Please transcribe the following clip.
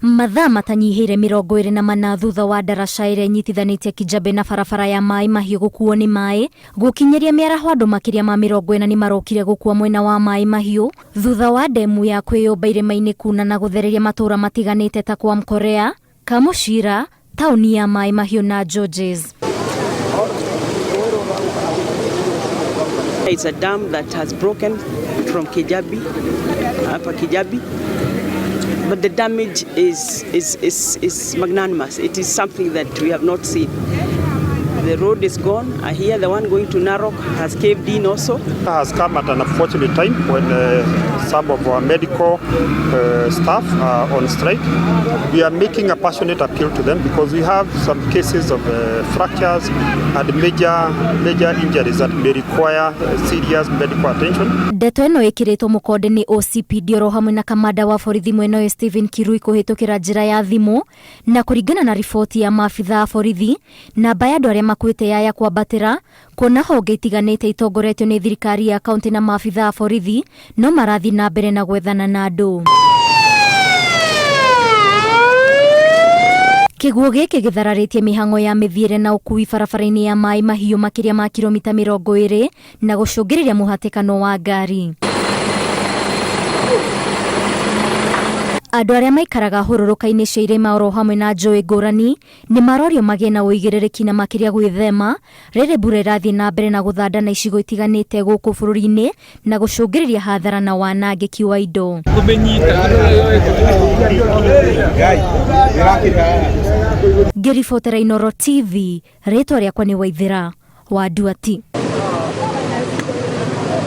Mathaa matanyihĩire 24 thutha wa ndaraca ĩrĩa ĩnyitithanĩtie Kijabe na barabara ya Maĩ Mahiũ gũkuo nĩ maĩ, gũkinyĩria mĩaraho andũ makĩria ma 40 nĩ marokire gũkua mwena wa Maĩ Mahiũ thutha wa ndemu ya kwĩyũmba irĩma-inĩ kuna na gũthereria matũũra matiganĩte ta kwa Mkorea, Kamuchira, taũni ya Maĩ Mahiũ na Georges. It's a dam that has broken from Kijabi, Upper Kijabi. But the damage is magnanimous. It is something that we have not seen. The road is gone. I hear the one going to Narok has caved in also. Has come at an unfortunate time when some of our medical staff are on strike. We are making a passionate appeal to them because we have some cases of fractures and major injuries that may require serious medical attention. Ndeto ĩno ĩkĩrĩtwo mũkonde nĩ OCPD oro hamwe na kamanda wa borithi mwena ũyũ Stephen Kirui kũhĩtũkĩra njĩra ya thimũ, na kũringana na riboti ya maabitha a borithi, namba ya andũ arĩa makuĩte yaya kwambatĩra kuona honge itiganĩte itongoretio nĩ thirikari ya kaunti na maabitha a borithi no marathiĩ na mbere na gwethana na andũ. Kĩguũ gĩkĩ gĩthararĩtie mĩhang'o ya mĩthiĩre na ũkui barabara-inĩ ya Maĩ Mahiũ makĩria ma kilomita 20 na gũcũngĩrĩria mũhatĩkano wa ngari. Andũ arĩa maikaraga hũrũrũka-inĩ cia irĩma oro hamwe na njũĩ ngũrani nĩ marorio magĩe na ũigĩrĩrĩki na makĩria gwĩthema rĩrĩ mbura ĩrathiĩ na mbere na gũthanda na icigo itiganĩte gũkũ bũrũri-inĩ na gũcũngĩrĩria hathara na wanangĩki wa indo. Ngĩribotera Inooro TV, rĩtwa rĩakwa nĩ Waithĩra wa Nduati.